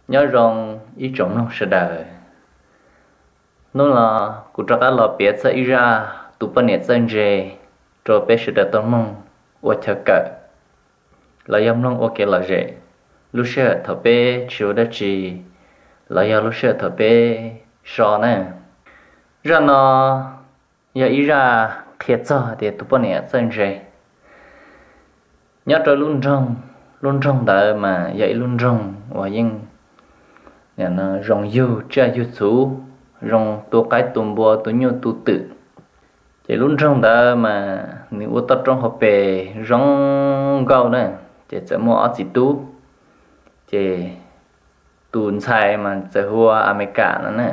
Nyob zoo ib tsoom mloog sawv daws. Hnub no kuv rov qab los piav txog ib zaj tus poj niam txawj ntse rau peb sawv daws tau mloog ua chaw kawm, los yog mloog ua kev lom zem lub sij hawm thaum peb tsis ua dab tsi, los yog lub sij hawm thaum peb so na. Zaj no yog ib zaj qhia txog tias tus poj niam txawj ntse. Nyob rau lub nroog, lub nroog ntawd mas yog ib lub nroog uas yeej zoo yug tsiaj yug txhu, zoo tu qaib tu npua tu nyuj tu twm. Ces lub nroog ntawd mas nws ua toj roob hauv pes zoo nkauj na. Ces txawm muaj ob txiv tub, ces tus ntxhais mas txawm hu ua Amelikas no na.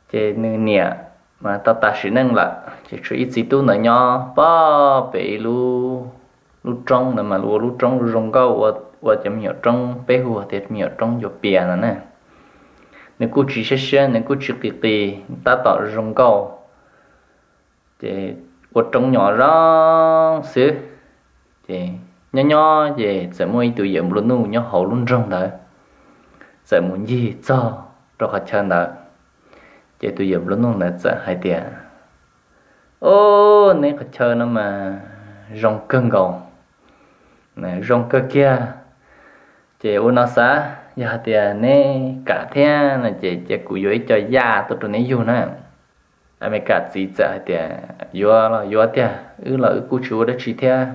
Ces nws niam mas tau tas sim neej lawm, ces tshuav ib txiv tub ntawd nyob pog pem ib lub, lub roob ntawd mas ua lub roob zoo nkauj, ua cov me nyuam roob, peb hu tias me nyuam roob yuav pias no na. Nws kuj tsis siab siab, nws kuj tsis qis qis, tab tom zoo nkauj. Ces ua roob nyob zoo xwb. Ces nyob nyob ces txawm muaj ib tug yawm nplua nuj nyob hauv lub nroog ntawd txawm mus ncig txog rau qhov chaw ntawd. Ces tus yawm nplua nuj ntawd txawm hais tias, Ob, neb qhov chaw no mas zoo kawg nkaus, zoo kawg kiag. Ces ua no xav, yog hais tias neb kam thiab no ces cia kuv yuav ib co yaj tuaj rau neb yug na. Amelikas txiv txawm hais tias, Yuav los yuav tiag, wb los wb kuj tsis ua dab tsi thiab.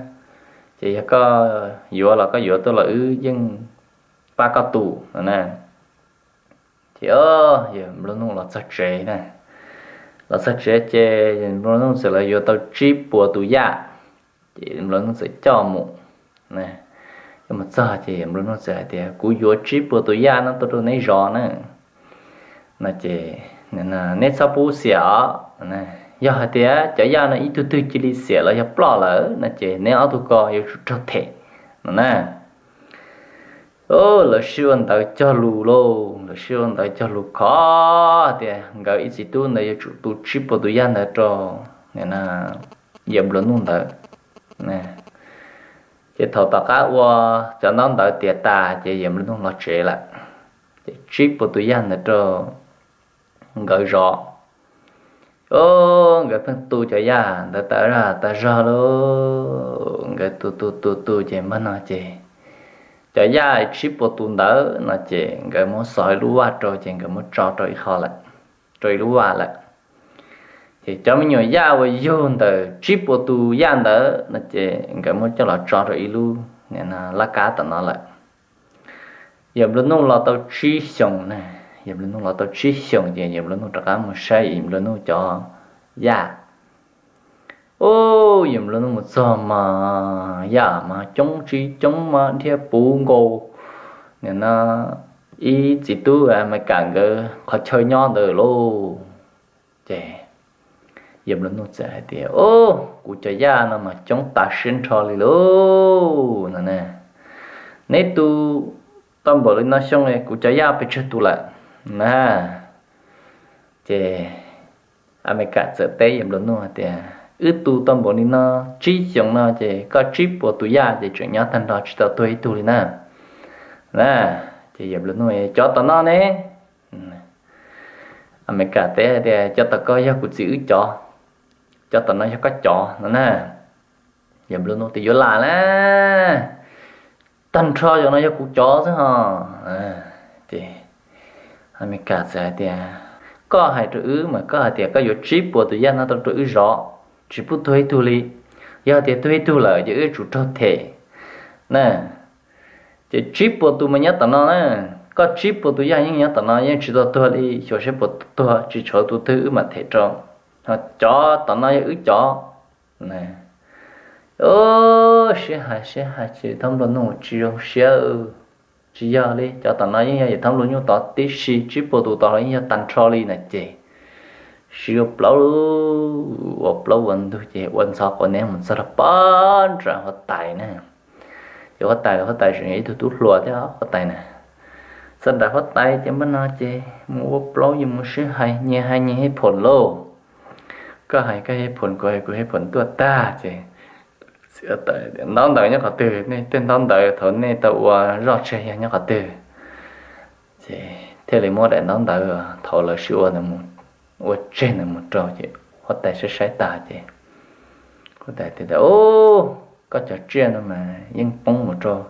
Ces yog koj yuav los koj yuav tuaj los wb yeej pab koj tu no na. Ces yawm nplua nuj los txog tsev na. Los txog tsev ces yawm nplua nuj txawm los yuav tau tsib puas tus yaj. Ces nplua nuj txawm coj mus, coj mus txog ces yawm nplua nuj txawm hais tias, Kuv yuav tsib puas tus yaj no tuaj rau neb zov na. No ces, Neb txhob pub xiam os. Yog hais tias cov yaj no ib tug twg cia li xiam los yog ploj lawm no ces neb ob tug ko yuav tsum raug them no na. Lawv sib ua ntawv cog lus lauj, lawv sib ua ntawv cog lus khov tias nkawd ib txiv tub ntawd yuav tsum tu tsib puas tus yaj ntawd rau yawm nplua nuj ntawd. Ces thaum tom qab ua cov ntaub ntawv tiav tas ces yawm nplua nuj los tsev lawm, ces tsib puas tus yaj ntawd rau nkawd zov. Ob, nkawd pheej tu cov yaj ntawd tas zog tas zog lauj, nkawd tu tu tu tu ces npaj no ces cov yaj tsib puas tus ntawd no ces nkawd muab xov ib lub vaj rau ces nkawd muab tso rau ib qho lawm, rau ib lub vaj lawm. Ces cov me nyuam yaj uas yug ntawm tsib puas tus yaj ntawd no ces nkawd muab coj los tso rau ib lub laj kab tom no lawm. Yawm nplua nuj los tau tsib xyoos na, yawm nplua nuj los tau tsib xyoos ces yawm nplua nuj rov qab mus saib yawm nplua nuj cov yaj. Ub, yawm nplua nuj mus txog mas yaj mas coob tsis coob mas dhia puv nkaus nim no ib txiv tub Amelikas nkawd qhov chaw nyob ntawd lauj. Ces yawm nplua nuj txawm hais tias, Ub, kuv cov yaj no mas coob tas siab nrho li lauj no na. Neb tu tau npaum li no xyoo kuv cov yaj pes tsawg tus lawm na? Ces Amelikas txawm teb yawm nplua nuj hais tias, Wb tu tau npaum li no tsib xyoos no ces koj tsib puas tus yaj ces tseem nyob tag nrho tsis tau tuag ib tug li na. Na, ces yawm nplua nuj, Cov tom no ne? Amelikas teb hais tias, Cov tom ko yog kuv txiv wb cov, cov tom no yog koj cov no na. Yawm nplua nuj tias, Yuav lam na, tag nrho cov no yog kuv cov xwb ho. Ces Amelikas txawm hais tias, Koj hais rau wb mas koj hais tias koj yuav tsib puas tus yaj no tau rau wb zov, tsis pub tuag ib tug li. Yog tias tuag ib tug lawm ces wb yuav tsum raug them na. Ces tsib puas tus mas nyob tom no na, koj tsib puas tus yaj yeej nyob tom no yeej tsis tau tuag li, xyuas seb puas tuag, tsis tshua tus twg wb mam them rau. Ho cov tom no yog wb cov. Ub, sib hais sib hais ces thab nplua nuj tsis zoo siab. Tsis yog li, cov tom no yeej yog yawm thab nplua nuj tov tib si, tsib puas tus tod los yeej yog tag nrho li na. Ces sib ua plaub, ua plaub ua ntug ces ua ntxhov quav neb mus txog rau pog nram huab tais na. Ces huab tais, huab tais tseem yog ib tug tub hluas thiab huab tais na. Txog nram huab tais ces npaj no ces mus ua plaub, yuav mus sib hais, nyias hais nyias hej phoom lauj. Koj hais koj hej phoom, kuv hais kuv hej phoom tuaj tag ces, Ntaub ntawv nyob qhov twg? Nej tej ntaub ntawv thaum nej tau ua zoj tseg yog nyob qhov twg? Ces thiaj li muab daim ntaub ntawv thaum lawv sib ua ntawd mus, ua tseg ntawd mus rau ces huab tais saib saib tas ces huab tais tias, Koj cov tsiaj no mas yeej poob mus rau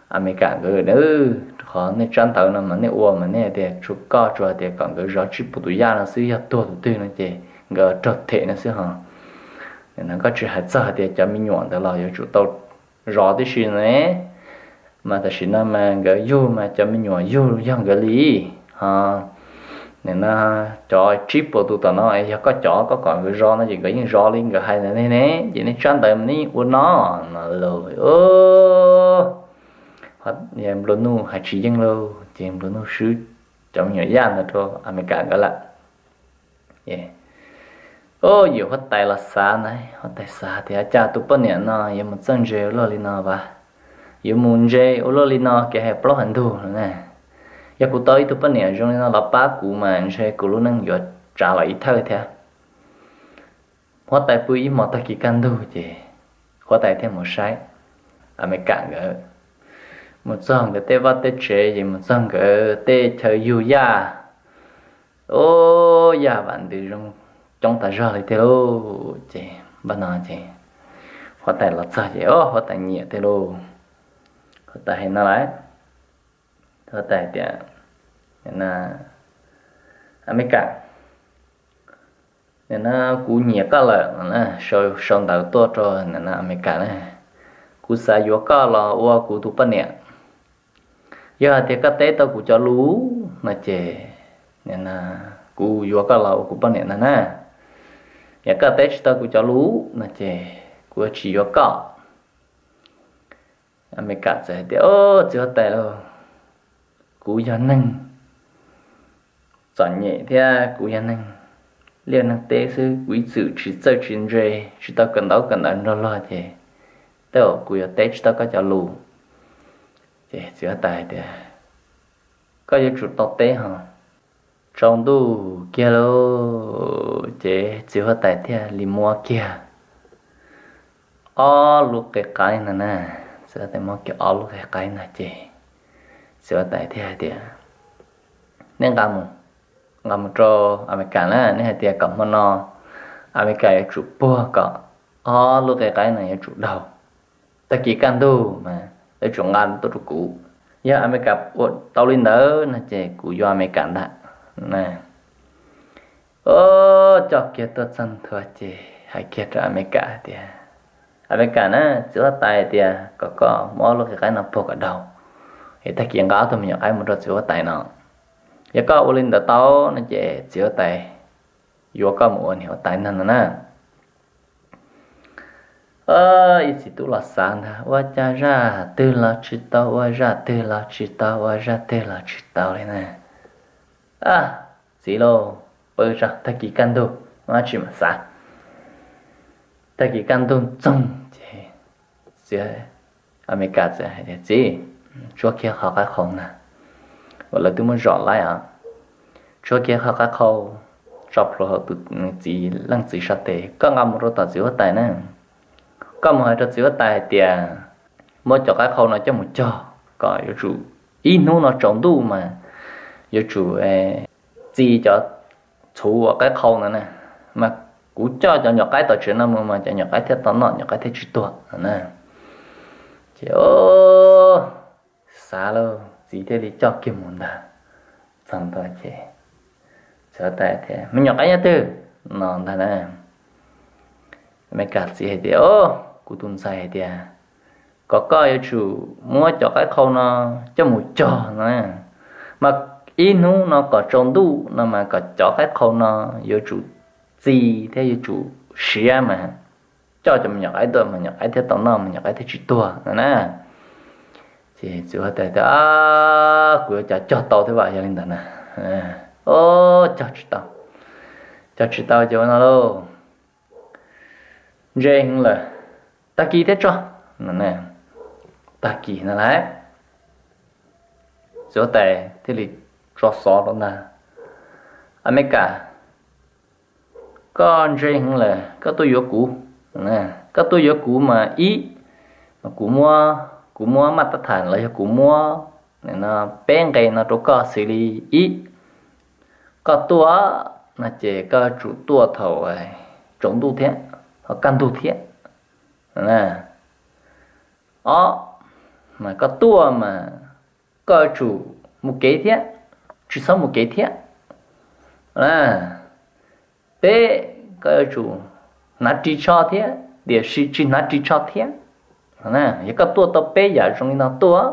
Amelikas nkawd, rau qhov nej tsab ntawv no mas nej ua mas nej tias tsuas koj tsuas hais tias kom nkawd zov tsib puas tus yaj no xwb, yog tuag tus twg no ces nkawd raug them no xwb ho. Nim no koj tsis hais txog hais tias cov me nyuam ntawd los yuav tsum tau zov tib si ne. Mas tam sim no mas nkawd yug mas cov me nyuam yug yog nkawd li ho. Nim no cov tsib puas tus tom no yog koj cov koj kom nkawd zov no ces nkawd yeej zov li nkawd hais ntawd ne, ces nej tsab ntawv mas nej ua no no lauj. Nplua nuj hais tsis yeej lauj ces nplua nuj swb cov me nyuam yaj ntawd rau Amelikas nkawd lawm. Yawm huab tais los xav na, huab tais xav tias cas tus poj niam no yuav mus txawj ntse ua luaj li no vas, yuav mus ntse ua luaj li no kev hais plaub hais ntug no na. Yog kuv tau ib tug poj niam zoo li no los pab kuv mas ntshe kuv lub neej yuav tsav los ib thawj thiab. Huab tais pw ib hmos tag kis kaj ntug ces huab tais thiaj mus saib Amelikas nkawd. Mus txog nkawd tej vaj tej tsev ces mus txog nkawd tej chaw yug yaj, o, yaj vam ntws zoo coob tas zog li tiag lauj. Ces npaj no ces huab tais los txog ces o huab tais nyiam tiag lauj. Huab tais hais no lawm, huab tais tias, Amelikas, nim no kuv nyiam koj lawm, sau ntawv tuaj rau Amelikas na, kuv xav yuav koj los ua kuv tus poj niam. Yog hais tias koj teb tau kuv cov lus no ces kuv yuav koj los ua kuv poj niam ntag na. Yog koj teb tsis tau kuv cov lus no ces kuv yuav tsis yuav koj. Amelikas txawm hais tias, Txiv huab tais lauj, kuv yog neeg txom nyem thiab kuv yog neeg liaj neeg teb xwb, kuv ib txwm tsis txawj tsis ntse, tsis tau kawm ntaub kawm ntawv nrog luag ces tej zaum kuv yuav teb tsis tau koj cov lus. Ces txiv huab tais hais tias, Koj yuav tsum tau teb ho. Tsaus ntuj kiag lauj, ces txiv huab tais thiaj li muab kiag ob lub qe qaib ntag na. Txiv huab tais muab kiag ob lub qe qaib ntag ces txiv huab tais thiaj hais tias, Nej nqa mus, nqa mus rau Amelikas na, nej hais tias kom hmo no Amelikas yuav tsum puag kom ob lub qe qaib no yuav tsum daug. Tag kis kaj ntug mas yuav tsum nqa tuaj rau kuv. Yog Amelikas ua tau li ntawd no ces kuv yuav Amelikas ntag. O, coj kiag tuaj txog ntua ces hais kiag rau Amelikas hais tias, Amelikas na, txiv huab tais hais tias kom koj muab ob lub qe qaib no puag kom daug, es tag kis nqa ob tug me nyuam qaib mus rau txiv huab tais no. Yog koj ua li ntawd tau no ces txiv huab tais yuav koj mus ua niam huab tais ntag no na. Ib txiv tub los xav ntag, ua cas zaj twg los tsis tau, ua zaj twg los tsis tau, ua zaj twg los tsis tau li na. Txiv lauj, pw tso, tag kis kaj ntug muaj dab tsi mam xav. Tag kis kaj ntug txoog ces txiv Amelikas txawm hais tias, Txiv, tshuab kiag qhov qaib qhau ntag, uas lawv twb muab zom laib os. Tshuab kiag qhov qaib qhau tso plhuav hauv tus txiv leej txiv sab tes, koj nqa mus rau tom txiv huab tais na. Koj mus hais rau txiv huab tais hais tias muab cov qaib qhau no coj mus cog kom yuav tsum ib hnub no tsaus ntuj mas yuav tsum txi cov txhuv uas qaib qhau no na, mas kuv coj cov nyuam qaib tom tsev no mus mas cov nyuam qaib thiaj tau noj, nyuam qaib thiaj tsis tuag no na. Ces xav lauj, txiv thiaj li coj kiag mus ntag. Txog ntua ces txiv huab tais tias, Me nyuam qaib nyob twg? No ntag na. Amelikas txiv hais tias, Kuv tus ntxhais hais tias kom koj yuav tsum muab cov qaib qhau no coj mus cog no, mas ib hnub no kom tsaus ntuj no mas kom cov qaib qhau no yuav tsum txi thiab yuav tsum siav mas coj cov me nyuam qaib tuaj mas nyuam qaib thiaj tau noj mas nyuam qaib thiaj tsis tuag no na. Ces txiv huab tais tias, Kuv yuav cas cog tau thiab vam, yog li ntawd na. O, cog tsis tau. Cog tsis tau ces ua no lauj, ntse heev lawm, tag kis thiab tso no. Tag kis no lawm, txiv huab tais thiaj li tso xov rau ntag, Amelikas, koj ntse heev lawm, koj tuaj yuav kuv. Koj tuaj yuav kuv mas ib, kuv muab, kuv muab maj tab thas los yog kuv muab peb nqe no rau koj xws li ib, koj tuaj no ces koj tsum tuaj thaum tsaus ntuj thiab, thaum kaj ntug thiab. Ob, mas koj tuaj mas koj yuav tsum mus kev thiab, tsis txhob mus kev thiab. Peb, koj yuav tsum hnav ris tsho thiab tiam sis tsis hnav ris tsho thiab. Yog koj tuaj tau peb yam zoo li no tuaj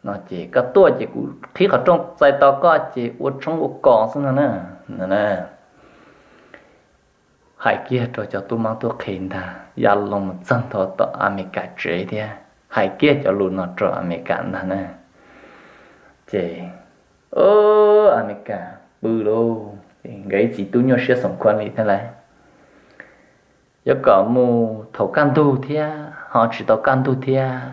no ces koj tuaj ces kuv qhib qhov rooj txais tos koj ces ua tshoob ua kos xwb no na. Hais kiag rau cov tub mab tub qhe ntag, ya loo mus txog ntua tom Amelikas tsev thiab hais kiag cov lus no rau Amelikas ntag na. Ces Amelikas pw lauj, nkawd ib txiv tub nyuaj siab xoom khuab li thiab lauj. Yuav kom mus thaum kaj ntug thiab ho tsis tau kaj ntug thiab,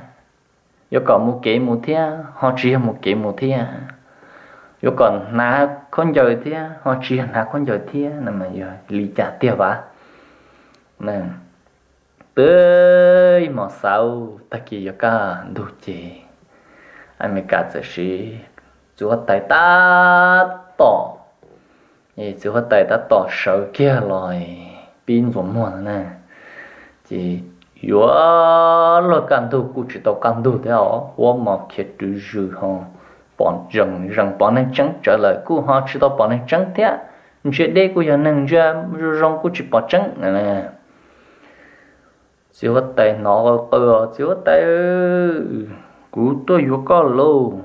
yuav kom mus kev mus thiab ho tsis yog mus kev mus thiab, yuav kom hnav khaub ncaws thiab ho tsis yog hnav khaub ncaws thiab no mas yog li cas tiag vas? Twb ib hmos xaus tag kis yuav kaj ntug ces Amelikas txawm siv txiv huab tais tab tom, txiv huab tais tab tom sawv kiag los pib ntxuas muag na. Ces yuav luag kaj ntug kuj tsis tau kaj ntug thiab os, huab mos khiav rwv zws ho pom zees zees pom neeg tseeb tsawv lawm kuj ho tsis tau pom neeg tseeb thiab, ntsia deb kuj yog neeg, ntsia zoo zoo kuj tsis pom tseeb. Txiv huab tais hnov qw qw, txiv huab tais, kuv tuaj yuav koj lawm lauj,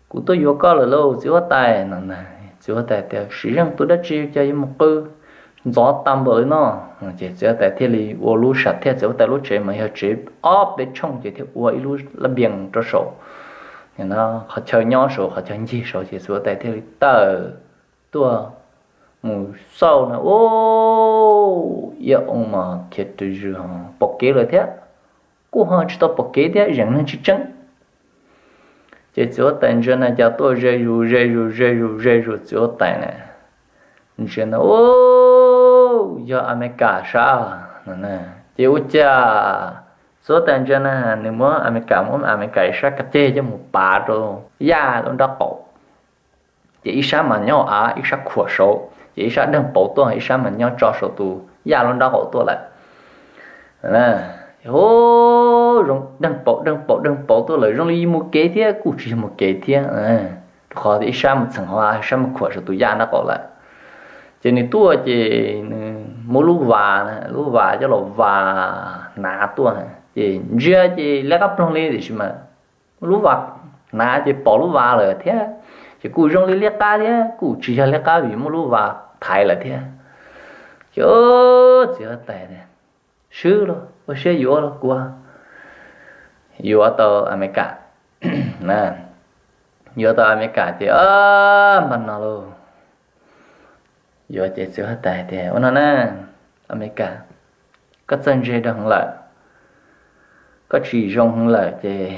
kuv tuaj yuav koj lawm lauj txiv huab tais no. Txiv huab tais tias sim zeej tus dab tsi cas yuav mus qw ntxov tas npaum li no. Ces txiv huab tais thiaj li ua lub sam thiaj, txiv huab tais lub tsev mas yog tsev ob peb tshooj ces thiaj ua ib lub lab npias rau saum, qhov chaw nyob saud qhov chaw ncig saud ces txiv huab tais thiaj li tawm tuaj mus xauj na, ua iab oo mas khiav rwv zws ho pom kev lawm thiab, kuj ho tsis tau pom kev thiab zeem neeg tsis tseeb. Ces txiv huab tais ntsia na cas tuaj ze zus ze zus ze zus ze zus txiv huab tais na, ntsia na, u, yog Amelikas sab no. Ces ua cas txiv huab tais ntsia na, nws muab Amelikas, muab Amelikas ib sab kas ceg coj mus pav rau Yaj lub nraub qaum. Ces ib sab mas nyob av, ib sab khuam saud, ces ib sab deeg pauv tuaj, ib sab mas nyob tso saum tus Yaj lub nraub qaum tuaj lawm. Deeg pauv deeg pauv deeg pauv tuaj lawm zoo li mus kev thiab kuj tsis yog mus kev thiab, rau qhov ib sab mus txheem hauv av, ib sab mus khuam saum tus Yaj nraub qaum lawm. Ces nws tuaj ces nws muab lub vas, lub vas coj los vas hnav tuaj, ces ntsia ces liab qab ploog li tiam sis mas lub vas hnav ces pom lub vas lawm thiab, ces kuj zoo li liab qab thiab kuj tsis yog liab qab vim muab lub vas thaiv lawm thiab. Ces txiv huab tais tias, swb los ua siab yuav los kuv yuav tau Amelikas. Yuav tau Amelikas ces npaj no lauj, yuav ces txiv huab tais tias ua no na, Amelikas, koj txawj ntse rau heev lawm, koj tsis zoo heev lawm ces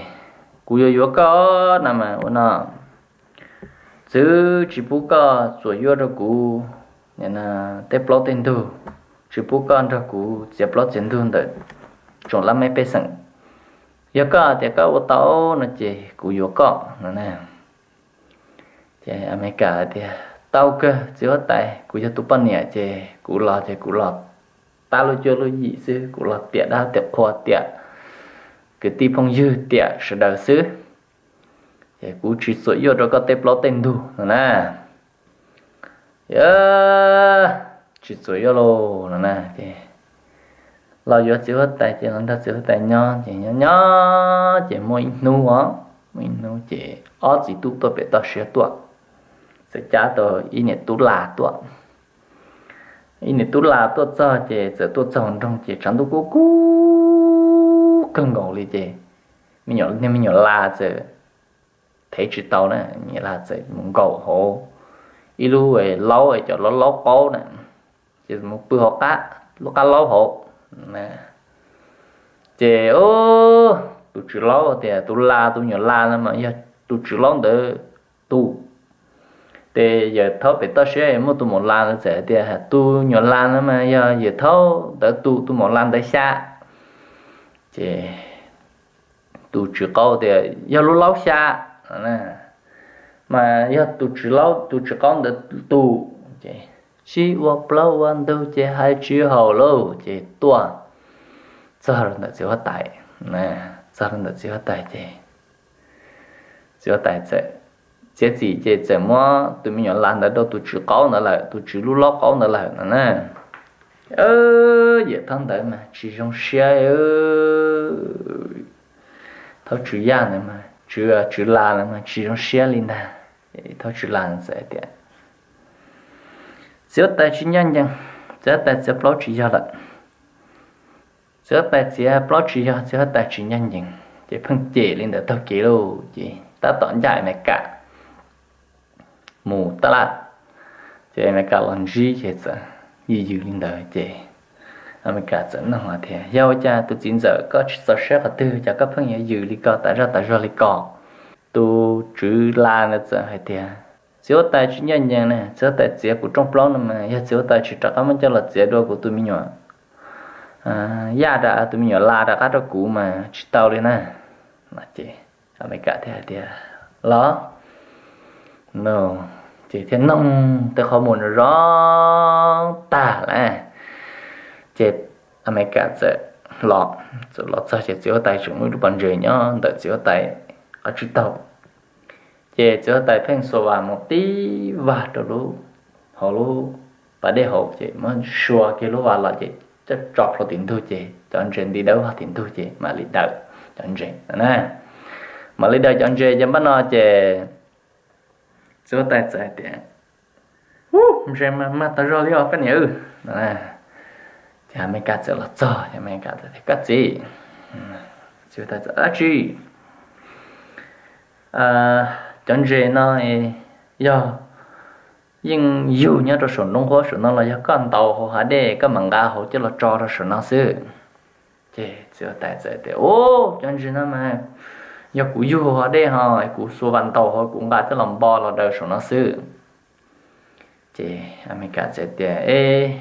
kuv yuav yuav koj no mas ua no, txwv tsis pub koj txuam yuaj rau kuv tej plaub tej ntug, tsis pub koj nrog kuv txiav plaub txiav ntug ntawm tsoom lab meb pej xeem. Yog koj tias koj ua tau no ces kuv yuav koj no na. Ces Amelikas tias tau kawg txiv huab tais, kuv yog tus poj niam ces kuv los ces kuv los tab lub cuab lub yim xwb, kuv los tiam dab tiam qhua tiam kwv tij phooj ywg tiam sawv daws xwb, ces kuv tsis txuam yuaj rau koj tej plaub tej ntug no na. Tsis txuam yuaj lauj no na. Ces los yuav txiv huab tais ces los nrog txiv huab tais nyob ces nyob nyob ces muaj ib hnub os, muaj ib hnub ces ob txiv tub tuaj pem toj siab tuaj, txawm cab tau ib niam tub las tuaj. Ib niam tub las tuaj txog ces txawm tuaj txog hauv nroog ces tshav ntuj kub kub kawg nkaus li ces niag me nyuam las txawm thev tsis tau na, las txawm mus nkaum hauv ib lub laub, cov laub laub qaub na, ces mus pw hauv qab, lub qab laub hauv. Ces tus tswv laub tias tus las, tus nyuam las no mas yog tus tswv laub ntawd tus. Ces yawm thaub pem toj siab muaj tus maum las ntawd txawm hais tias tus nyuam las no mas yog yawm thaub ntawd tus, tus maum las ntawd xya. Ces tus tswv qaub tias yog lub laub xya, mas yog tus tswv qaub ntawd tus ces, sib ua plaub ua ntug ces hais tsis haum lauj ces tuaj txog ntawm txiv huab tais, txog ntawm txiv huab tais ces txiv huab tais txiav txim ces txawm muab tus me nyuam las ntawd rau tus tswv qaub ntawd lawm, tus tswv lub laub qaub ntawd lawm no na. Yawm thaub ntawd mas tsis zoo siab, thaub tswv yaj ntawd, tswv las ntawd mas tsis zoo siab li ntag. Thaub tswv las txawm tias, txiv huab tais tsis ncaj ncees, txiv huab tais txiav plaub tsis yog lawm. Txiv huab tais txiav plaub tsis yog, txiv huab tais tsis ncaj ncees ces pheej cem li ntawd taug kev lauj ces tab tom ncaj Amelikas mus tab laj. Ces Amelikas los ntsib ces txawm yws yws li ntawd ces Amelikas txawm nug hais tias, yog ua cas tus txiv ntxawm koj tsis txaus siab qhov twg cas koj pheej yuav yws li ko tas zog tas zog li ko? Tus tswv las ntawd txawm hais tias, txiv huab tais tsis ncaj ncees na, txiv huab tais txiav kuv rooj plaub no mas yog txiv huab tais tsis rov qab muab coj los txiav dua kuv tus me nyuam yaj, tus me nyuam las rov qab rau kuv mas tsis tau li na. Ces Amelikas thiaj hais tias, los, ces thiaj noog tej qhov muag zoo zoo tag lawm ces Amelikas txawm los, txawm los txog ces txiv huab tais tseem muaj ib lub pob ntseg nyob ntawm txiv huab tais qhov tswj taug. Ces txiv huab tais pheej xuas vas mus tib vag rau lub, hauv lub pas dej hauv ces muab sua kiag lub vas los ces coj tso plhuav tim ntug ces cov ntses nti dawb vog tim ntug ces mam li daws cov ntses na. Mam li daws cov ntses ces npaj no ces txiv huab tais txawm hais tias, ub, ntses mas mag tas zog li os koj niam. Ces Amelikas txawm los txog, Amelikas txawm tias, koj txiv, txiv huab tais txawm, dab tsi? Cov ntses no yog yeej yug nyob rau saum nruab nqhuab saum no los yog koj ntaus hauv hav dej koj mam nqa hauv coj los tso rau saum no xwb. Ces txiv huab tais txawm tias, ub, cov ntses no mas yog kuv yug hauv hav dej ho kuv xuas vas ntaus hauv kuv nqa coj los npo los daws saum no xwb. Ces Amelikas txawm tias, e,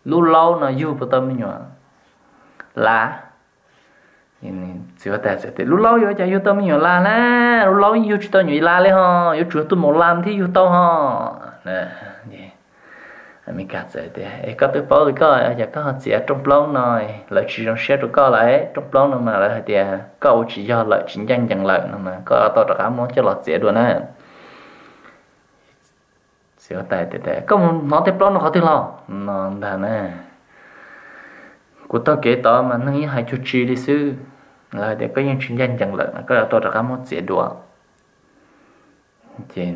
lub laub no yug puas tau me nyuam las? Txiv huab tais txawm tias, lub laub yuav ua cas yug tau me nyuam las na, lub laub yeej yug tsis tau nyuam las li ho, yuav tsum tuaj maum las thiaj yug tau ho. Amelikas txawm tias, es koj twb paub li koj, yog koj ho txiav rooj plaub no, lawv tsis zoo siab rau koj lawm, rooj plaub no mas lawv hais tias koj ua tsis yog lawm tsis ncaj ncees lawm no mas koj tau rov qab muab coj los txiav dua na. Txiv huab tais tias, koj mus hnov tej plaub no qhov twg los no ntag na. Kuv taug kev tod mas neeg yeej hais cuag tsi li xwb, lawv hais tias koj yeej tsis ncaj ncees lawm, koj yuav tau rov qab muab txiav dua. Ces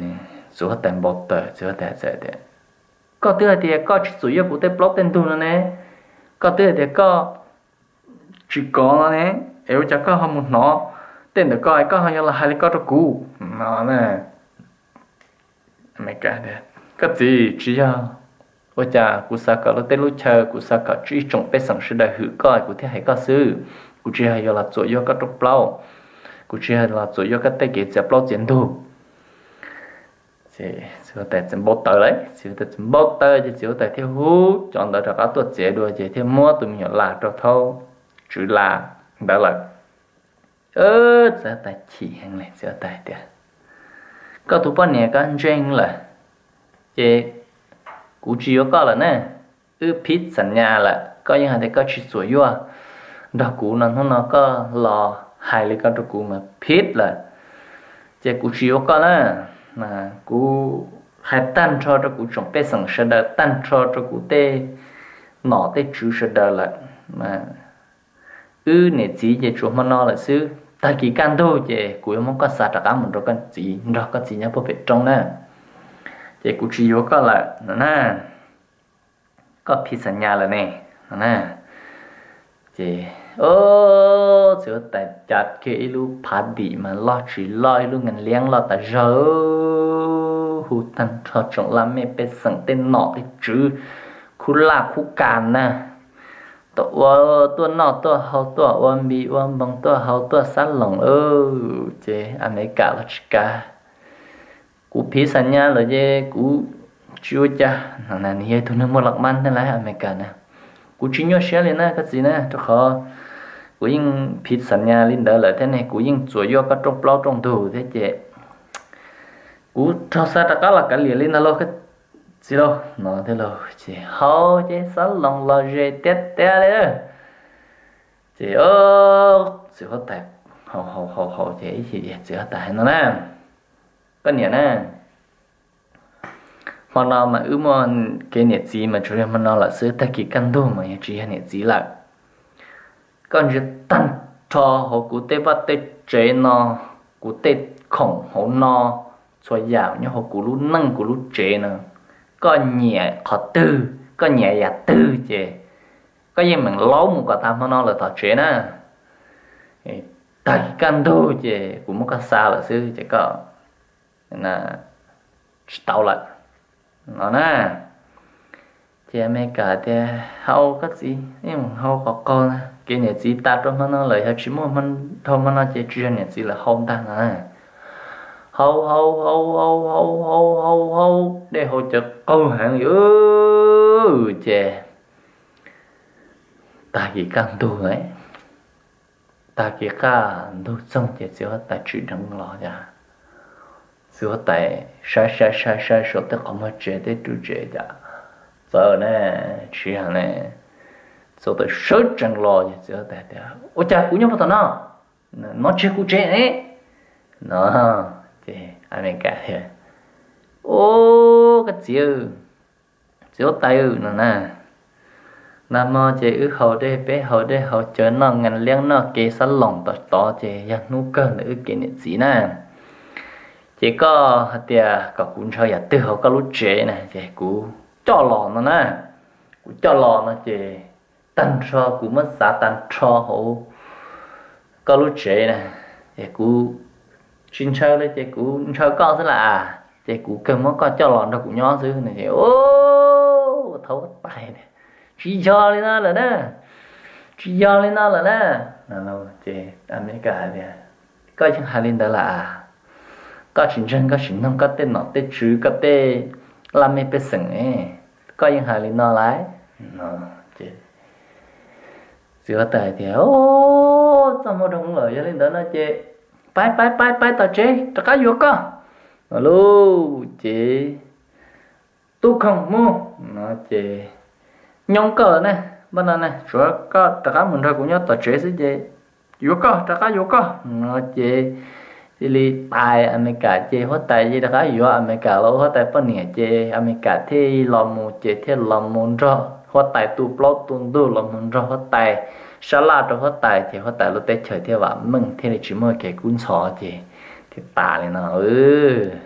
txiv huab tais npau taws, txiv huab tais txawm tias, koj twb hais tias koj tsis txuam yuaj kuv tej plaub tej ntug no ne, koj twb hais tias koj tsis kov no ne, es ua cas koj ho mus hnov tej ntawm ko es koj ho yuav los hais li ko rau kuv no? Koj txiv, tsis yog, ua cas kuv xav kom luag tej lub chaw, kuv xav kom ib tsoom pej xeem sawv daws hwm koj kuv thiaj hais koj xwb. Kuv tsis yog yuav los txuam yuaj koj rooj plaub, kuv tsis yog los txuam yuaj koj tej kev txiav plaub txiav ntug. Txiv huab tais txawm npau taws lawm, txiv huab tais txawm npau taws ces txiv huab tais thiaj hu cov ntawd rov qab tuaj txiav dua ces thiaj muab tus me nyuam las rau thaub tswv las ntawd lawm. Txiv huab tais chim heev li, txiv huab tais tias, koj tus poj niam koj ntseeg lawm, ces kuv tsis yuav koj lawm na. Wb phiv xam nyas lawm, koj yeej hais tias koj tsis txuam yuaj nrog kuv no, hnub no koj los hais li ko rau kuv mas phiv lawm, ces kuv tsis yuav koj na. Kuv hais tag nrho rau kuv tsoom pej xeem sawv daws, tag nrho rau kuv tej nom tej tswv sawv daws lawm. Wb niam txiv ces tsuas hmo no lawm xwb, tag kis kaj ntug ces kuv yuav muab koj xa rov qab mus rau koj txiv, nrog koj txiv nyob puag pem roob na. Ces kuv tsis yuav koj lawm no na. Koj phiv xam nyas lawm ne no na. Ces txiv huab tais cav kiag ib lub phav dim mas loj tsis loj, ib lub nkees liab loj tas zog, hu tag nrho tsoom laj mej pej xeem tej nom tej tswv, khub laj khub kas na, tuaj ua, tuaj noj tuaj haus, tuaj ua npis ua npoos, tuaj haus tuaj xab loos. Ces Amelikas los tsis kav, kuv phiv xam nyas lawm ces kuv tsis ua cas. Nws yog ib tug neeg muaj laj mab thiab lauj, Amelikas na. Kuv tsis nyuaj siab li na koj txiv na, rau qhov Kuv yeej phiv xam nyas li ntawd lawm thiab ne, kuv yeej txuas yuav koj rooj plaub rooj ntug thiab ces kuv rho xa rov qab los kav liam li ntag lauj, txiv lauj, no thiab lauj. Ces hauv ces Xab Loos los ze tiag tiag li. Ces txiv huab tais haus haus haus ces ib chim txiv huab tais hais no na, koj niam na, hmo no mas wb muaj kev niam txiv mas tsuas yog hmo no lawm xwb, tag kis kaj ntug mas yog tsis yog niam txiv lawm. Koj ntsia tag nrho hauv kuv tej vaj tej tsev no, kuv tej khoom hauv no, txhua yam nyob hauv kuv lub neej kuv lub tsev no, koj nyiam qhov twg, koj nyiam yam twg ces koj yeej meem laub mus kom tag hmo no lawm tom tsev na. Tag kis kaj ntug ces kuv muab koj xa lawm xwb ces koj tsis tau lawm no na. Ces Amelikas tias, Hau koj txiv, mus hau qhov qaug na, kev niam txiv tas rau hmo no lawm, yog tsis muaj dhau hmo no ces tsis yog niam txiv lawm, hau ntag no. Hau hau hau hau hau hau hau hau, dej hau cawv qaug heev li ces tag kis kaj ntug, tag kis kaj ntug txoog ces txiv huab tais tsim dheev los cas, txiv huab tais saib saib saib saib saum tej qhov muag tsev tej ruv tsev cas txawv ne, tsis yog ne. Txiv huab tais sawv tsees los ces txiv huab tais tias, Ua cas kuv nyob puag tom no? No tsis yog kuv tsev ne no. Ces Amelikas tias, Ub, koj txiv, txiv huab tais no na, nag hmo ces wb haus dej, peb haus dej haus cawv noj nkees liab noj kev Xab Loos tom tod ces yog hnub kawg ntawm wb kev niam txiv na. Ces koj hais tias kom kuv ntshaw yam twg hauv koj lub tsev na ces kuv coj los no na. Kuv coj los no ces tag nrho kuv muab xav tag nrho hauv koj lub tsev na, ces kuv tsis ntshaw li ces kuv ntshaw koj xwb las as, ces kuv kawg muab koj coj los nrog kuv nyob xwb no ces, Ub, thaub huab tais, tsis yog li no lawm na, tsis yog li no lawm na. Ces Amelikas hais tias, Koj yeej hais li ntawd las as, koj tsis ntseeg koj tsis mloog koj tej nom tej tswv koj tej laj mej pej xeem ne, koj yeej hais li no lawm no. Ces txiv huab tais tias, Ub, txoj hmoo zoo lawm, yog li ntawd no ces pab pab pab pab tom tsev rov qab yuav koj no lauj. Ces tub khoom mus no ces nyoo koj lawm ne, npaj no ne, tsuav koj rov qab mus nrog kuv nyob tom tsev xwb ces yuav koj, rov qab yuav koj no ces cia li tais Amelikas ces huab tais cia li rov qab yuav Amelikas los ua huab tais poj niam ces Amelikas thiaj los mus ces thiaj los mus nrog huab tais tu plaub tu ntug, los mus nrog huab tais sab laj rau huab tais ces huab tais lub teb chaws thiaj vam meej thiaj li tsis muaj kev kub ntxhov ces thiaj tas li no lauj.